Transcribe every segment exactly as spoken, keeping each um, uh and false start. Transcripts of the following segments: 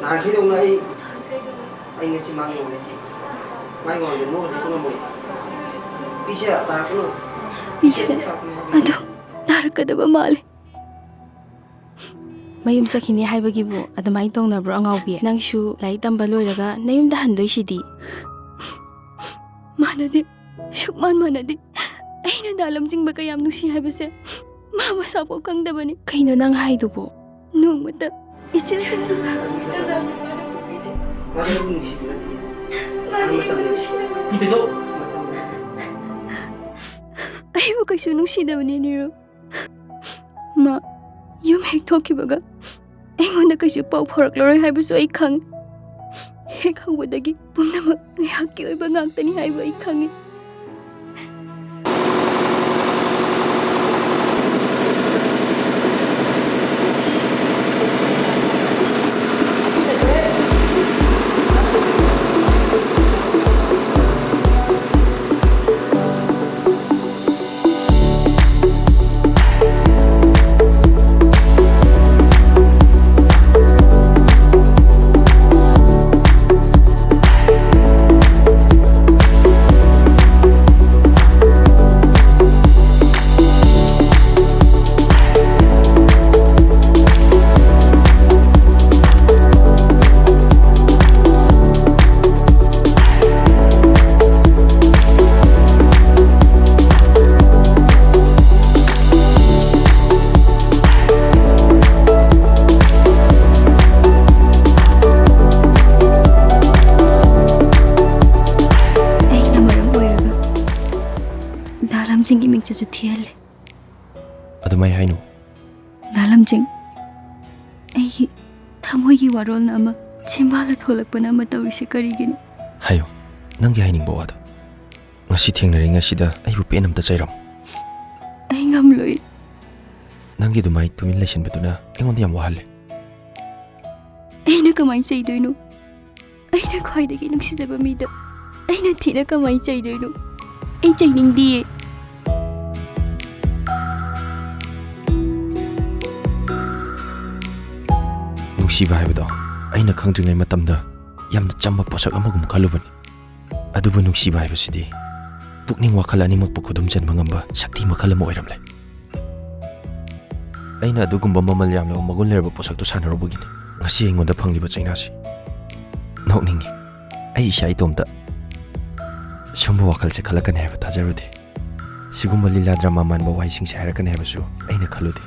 ꯅꯍꯥꯟꯈꯩꯗꯧꯅ ꯑꯩ, ꯑꯩ ꯉꯁꯤ ꯃꯥꯡꯉꯣꯏ꯫ ꯃꯥꯏ ꯃꯃꯥꯡꯗ ꯅꯣꯛꯍꯟꯕꯁꯨ ꯉꯝꯃꯣꯏ꯫ ꯄꯤꯁꯦ ꯇꯥꯔꯛꯀꯅꯨ꯫ ꯄꯤꯁꯦ ꯇꯥꯔꯛꯀꯅꯨ ꯍꯥꯏꯕꯅꯤ꯫ ꯑꯗꯨ ꯇꯥꯔꯛꯀꯗꯕ ꯃꯥꯜꯂꯦ꯫ ꯃꯌꯨꯝ ꯆꯠꯈꯤꯅꯤ ꯍꯥꯏꯕꯒꯤꯕꯨ ꯑꯗꯨꯃꯥꯏꯅ ꯇꯧꯅꯕ꯭ꯔꯣ, ꯑꯉꯥꯎꯕꯤ? ꯅꯪꯁꯨ ꯂꯥꯏꯔꯤꯛ ꯇꯝꯕ ꯂꯣꯏꯔꯒ ꯅꯌꯨꯝꯗ ꯍꯟꯗꯣꯏꯁꯤꯗꯤ꯫ ꯃꯥꯟꯅꯗꯦ, ꯁꯨꯛꯃꯥꯟ ꯃꯥꯟꯅꯗꯦ꯫ ꯑꯩꯅ ꯗꯥ ꯂꯝꯖꯤꯡꯕ ꯀꯌꯥꯝ ꯅꯨꯡꯁꯤ ꯍꯥꯏꯕꯁꯦ ꯃꯥ ꯃꯁꯥꯐꯥꯎ ꯈꯪꯗꯕꯅꯤ꯫ ꯀꯩꯅꯣ ꯅꯪ ꯍꯥꯏꯗꯨꯕꯨ? ꯅꯣꯡꯃꯇ ꯏꯆꯤꯜ ꯆꯤꯜꯂꯤ꯫ ꯃꯥꯗꯤ ꯑꯩꯕꯨ ꯅꯨꯡꯁꯤꯕ ꯅꯠꯇꯦ꯫ ꯃꯥꯗꯤ ꯑꯩꯕꯨ ꯅꯨꯡꯁꯤꯗꯕꯅꯤ꯫ ꯃꯇꯝ꯫ ꯑꯩꯕꯨ ꯀꯩꯁꯨ ꯅꯨꯡꯁꯤꯗꯕꯅꯤ, ꯅꯤꯔꯨ꯫ ꯃꯥ ꯌꯨꯝ ꯍꯦꯛ ꯊꯣꯛꯈꯤꯕꯒ ꯑꯩꯉꯣꯟꯗ ꯀꯩꯁꯨ ꯄꯥꯎ ꯐꯥꯎꯔꯛꯂꯔꯣꯏ ꯍꯥꯏꯕꯁꯨ ꯑꯩ ꯈꯪꯉꯤ꯫ ꯍꯦꯛ ꯍꯧꯕꯗꯒꯤ ꯄꯨꯝꯅꯃꯛ ꯉꯥꯏꯍꯥꯛꯀꯤ ꯑꯣꯏꯕ ꯉꯥꯛꯇꯅꯤ ꯍꯥꯏꯕ ꯑꯩ ꯈꯪꯉꯤ꯫ ꯑꯩꯅ ꯃꯔꯝ ꯑꯣꯏꯔꯒ ꯗꯥ ꯂꯝꯖꯤꯡꯒꯤ ꯃꯤꯡꯆꯠꯁꯨ ꯊꯤꯍꯜꯂꯦ꯫ ꯑꯗꯨꯃꯥꯏ ꯍꯥꯏꯅꯨ꯫ ꯗꯥ ꯂꯝꯖꯤꯡ, ꯑꯩꯒꯤ ꯊꯃꯣꯏꯒꯤ ꯋꯥꯔꯣꯜꯅ ꯑꯃ, ꯆꯤꯝꯕꯥꯜꯗ ꯊꯣꯛꯂꯛꯄꯅ ꯑꯃ ꯇꯧꯔꯤꯁꯦ ꯀꯔꯤꯒꯤꯅꯣ? ꯍꯥꯏꯌꯨ, ꯅꯪꯒꯤ ꯍꯥꯏꯅꯤꯡꯕ ꯋꯥꯗꯣ꯫ ꯉꯁꯤ ꯊꯦꯡꯅꯔꯤꯉꯩꯁꯤꯗ ꯑꯩꯕꯨ ꯄꯦꯟ ꯑꯝꯇ ꯆꯩꯔꯝꯃꯨ꯫ ꯑꯩ ꯉꯝꯂꯣꯏ꯫ ꯅꯪꯒꯤ ꯑꯗꯨꯃꯥꯏ ꯇꯨꯃꯤꯟ ꯂꯩꯁꯤꯟꯕꯗꯨꯅ ꯑꯩꯉꯣꯟꯗ ꯌꯥꯝ ꯋꯥꯍꯜꯂꯦ꯫ ꯑꯩꯅ ꯀꯃꯥꯏꯅ ꯆꯩꯗꯣꯏꯅꯣ? ꯑꯩꯅ ꯈ꯭ꯋꯥꯏꯗꯒꯤ ꯅꯨꯡꯁꯤꯖꯕ ꯃꯤꯗ ꯑꯩꯅ ꯊꯤꯅ ꯀꯃꯥꯏꯅ ꯆꯩꯗꯣꯏꯅꯣ? ꯑꯩ ꯆꯩꯅꯤꯡꯗꯤꯌꯦ꯫ ꯅꯨꯡꯁꯤꯕ ꯍꯥꯏꯕꯗꯣ ꯑꯩꯅ ꯈꯪꯗ꯭ꯔꯤꯉꯩ ꯃꯇꯝꯗ ꯌꯥꯝꯅ ꯆꯝꯕ ꯄꯣꯠꯁꯛ ꯑꯃꯒꯨꯝ ꯈꯜꯂꯨꯕꯅꯤ꯫ ꯑꯗꯨꯕꯨ ꯅꯨꯡꯁꯤꯕ ꯍꯥꯏꯕꯁꯤꯗꯤ ꯄꯨꯛꯅꯤꯡ ꯋꯥꯈꯜ ꯑꯅꯤꯃꯛꯄꯨ ꯈꯨꯗꯨꯝ ꯆꯟꯕ ꯉꯝꯕ ꯁꯛꯇꯤ ꯃꯈꯜ ꯑꯃ ꯑꯣꯏꯔꯝꯂꯦ꯫ ꯑꯩꯅ ꯑꯗꯨꯒꯨꯝꯕ ꯃꯃꯜ ꯌꯥꯝꯂꯕ ꯃꯒꯨꯟ ꯂꯩꯔꯕ ꯄꯣꯠꯁꯛꯇꯨ ꯁꯥꯟꯅꯔꯨꯕꯒꯤꯅꯤ ꯉꯁꯤ ꯑꯩꯉꯣꯟꯗ ꯐꯪꯂꯤꯕ ꯆꯩꯅꯥꯁꯤ꯫ ꯅꯣꯛꯅꯤꯡꯉꯤ꯫ ꯑꯩ ꯏꯁꯥ ꯏꯇꯣꯝꯇ ꯁꯨꯝꯕ ꯋꯥꯈꯜꯁꯦ ꯈꯜꯂꯛꯀꯅꯤ ꯍꯥꯏꯕ ꯊꯥꯖꯔꯨꯗꯦ꯫ ꯁꯤꯒꯨꯝꯕ ꯂꯤꯂꯥ ꯗ꯭ꯔꯃꯥ ꯃꯥꯟꯕ ꯋꯥꯍꯩꯁꯤꯡꯁꯦ ꯍꯥꯏꯔꯛꯀꯅꯤ ꯍꯥꯏꯕꯁꯨ ꯑꯩꯅ ꯈꯜꯂꯨꯗꯦ꯫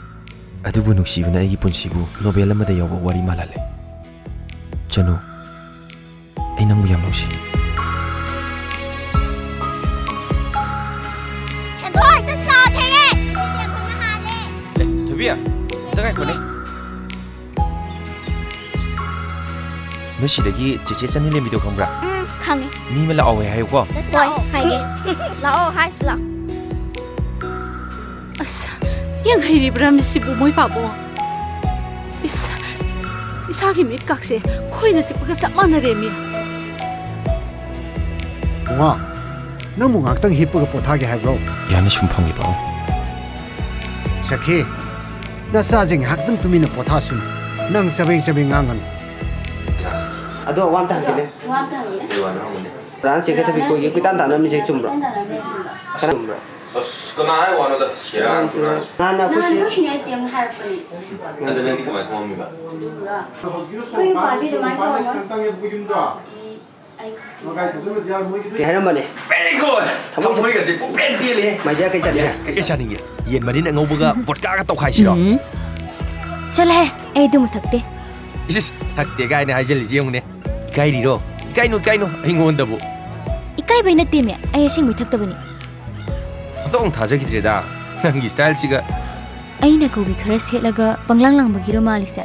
ꯑꯗꯨꯕꯨ ꯅꯨꯡꯁꯤꯕꯅ ꯑꯩꯒꯤ ꯄꯨꯟꯁꯤꯕꯨ ꯅꯣꯕꯦꯜ ꯑꯃꯗ ꯌꯥꯎꯕ ꯋꯥꯔꯤ ꯃꯥꯜꯍꯜꯂꯦ꯫ ꯆꯅꯨ, ꯑꯩ ꯅꯪꯕꯨ ꯌꯥꯝ ꯅꯨꯡꯁꯤ꯫ ꯍꯦꯟꯊꯣꯏ, ꯆꯠꯁꯤ ꯂꯥꯛꯑꯣ, ꯊꯦꯡꯉꯦ꯫ ꯉꯁꯤꯗꯤ ꯑꯩꯈꯣꯏꯅ ꯍꯥꯜꯂꯦ꯫ ꯑꯦ, ꯊꯣꯏꯕꯤ, ꯑꯝꯇ ꯉꯥꯏꯈꯣꯅꯦ꯫ ꯅꯣꯏ ꯁꯤꯗꯒꯤ ꯆꯦꯆꯦ ꯆꯅꯤ ꯂꯦꯝꯕꯤꯗꯣ ꯈꯪꯕ꯭ꯔꯥ? ꯎꯝ, ꯈꯪꯉꯦ꯫ ꯃꯤ ꯑꯃ ꯂꯥꯛꯍꯧꯋꯦ ꯍꯥꯏꯌꯨꯀꯣ꯫ ꯆꯠꯁꯤ ꯂꯥꯛꯑꯣ꯫ ꯍꯥꯏꯒꯦ꯫ ꯂꯥꯛꯑꯣ, ꯍꯥꯏꯁꯤ ꯂꯥꯛꯑꯣ꯫ ꯑꯁ, ꯌꯦꯡ ꯍꯩꯔꯤꯕ꯭ꯔꯥ ꯃꯤꯁꯤꯕꯨ ꯃꯣꯏ ꯄꯥꯕꯨꯡ? ꯏꯁ, ꯏꯁꯥꯒꯤ ꯃꯤꯠꯀꯥꯁꯦ ꯈꯣꯏꯅ ꯆꯤꯛꯄꯒ ꯆꯞ ꯃꯥꯟꯅꯔꯦꯃꯤ꯫ ꯕꯨꯡꯉꯣ, ꯅꯪꯕꯨ ꯉꯥꯛꯇꯪ ꯍꯤꯞꯄꯒ ꯄꯣꯊꯥꯒꯦ ꯍꯥꯏꯕ꯭ꯔꯣ? ꯌꯥꯅꯤ, ꯁꯨꯝ ꯐꯝꯒꯦ, ꯄꯥꯕꯨꯡ꯫ ꯁꯈꯤ, ꯅꯆꯥꯁꯤꯡ ꯉꯥꯏꯍꯥꯛꯇꯪ ꯇꯨꯃꯤꯟꯅ ꯄꯣꯊꯥꯁꯅꯨ꯫ ꯅꯪ ꯆꯕꯦꯡ ꯆꯕꯦꯡ ꯉꯥꯡꯒꯅꯨ꯫ ꯑꯗꯣ ꯋꯥ ꯑꯝꯇ ꯍꯪꯒꯦꯅꯦ꯫ ꯋꯥ ꯑꯝꯇ ꯍꯪꯒꯦꯅꯦ꯫ ꯀꯩ ꯋꯥꯅꯣ ꯍꯪꯉꯨꯅꯦ꯫ ꯗꯥꯟꯁ ꯁꯦꯀ꯭ꯔꯦꯇꯔꯤ ꯀꯣꯏꯒꯤ ꯀꯣꯏꯇꯥꯟ ꯇꯥꯟꯅꯔꯝꯃꯤꯁꯦ ꯆꯨꯝꯕ꯭ꯔꯣ? ꯀꯣꯏꯇꯥꯟ ꯇꯥꯟꯅꯔꯝꯃꯤꯁꯦ ꯆꯨꯝꯕ꯭ꯔꯣ? ꯈꯔ ꯆꯨꯝꯕ꯭ꯔꯣ? ꯑꯁ, ꯀꯅꯥ ꯍꯥꯏ ꯋꯥꯅꯣꯗ? ꯁꯦꯔꯥꯟ ꯇꯨꯔꯥꯟ꯫ ꯅꯍꯥꯟ ꯑꯩꯈꯣꯏ ꯅꯍꯥꯟ ꯁꯤ ꯑꯩꯈꯣꯏ ꯁꯤꯅꯤꯌꯔꯁꯤ ꯑꯃꯅ ꯍꯥꯏꯔꯛꯄꯅꯦ꯫ ꯑꯗ ꯅꯪꯗꯤ ꯀꯃꯥꯏ ꯈꯪꯉꯝꯃꯤꯕ? ꯑꯗꯨꯒ ꯑꯩꯈꯣꯏ ꯅꯨꯄꯥꯗꯤ ꯑꯗꯨꯃꯥꯏꯅ ꯇꯧꯔꯝꯃꯣꯏ꯫ ꯍꯥꯏꯗꯤ ꯑꯩ ꯈꯛꯀꯤꯅꯦ꯫ ꯀꯩ ꯍꯥꯏꯔꯝꯕꯅꯦ? Very good! ꯊꯃꯣꯏ ꯊꯃꯣꯏꯒꯁꯦ ꯄꯨꯡꯄꯦꯟ ꯄꯦꯜꯂꯦꯍꯦ꯫ ꯃꯥꯏꯗꯤꯌꯥ ꯀꯩ ꯆꯥꯅꯤꯡꯒꯦ? ꯀꯩ ꯆꯥꯅꯤꯡꯒꯦ? ꯌꯦꯟ ꯃꯔꯤꯟ ꯑꯉꯧꯕꯒ ꯕꯣꯗꯀꯥꯒ ꯇꯧꯈꯥꯏꯁꯤꯔꯣ? ꯎꯝ꯫ ꯆꯠꯂꯍꯦ, ꯑꯩ ꯑꯗꯨꯝꯕ ꯊꯛꯇꯦ꯫ ꯏꯁ, ꯏꯁ, ꯊꯛꯇꯦ ꯀꯥꯏꯅ ꯍꯥꯏꯖꯜꯂꯤꯁꯦ ꯌꯦꯡꯉꯨꯅꯦ꯫ ꯏꯀꯥꯏꯔꯤꯔꯣ? ꯏꯀꯥꯏꯅꯨ, ꯏꯀꯥꯏꯅꯨ, ꯑꯩꯉꯣꯟꯗꯕꯨ꯫ ꯏꯀꯥꯏꯕꯩ ꯅꯠꯇꯦꯃꯦ, ꯑꯩ ꯑꯁꯦꯡꯕꯩ ꯊꯛꯇꯕꯅꯤ꯫ ꯑꯝꯇ ꯑꯃꯨꯛ ꯊꯥꯖꯈꯤꯗ꯭ꯔꯦꯗ, ꯅꯪꯒꯤ ꯁ꯭ꯇꯥꯏꯜꯁꯤꯒ꯫ ꯑꯩꯅ ꯀꯧꯕꯤ ꯈꯔ ꯁꯦꯠꯂꯒ ꯄꯪꯂꯥꯡ ꯂꯥꯡꯕꯒꯤꯔꯣ ꯃꯥꯜꯂꯤꯁꯦ?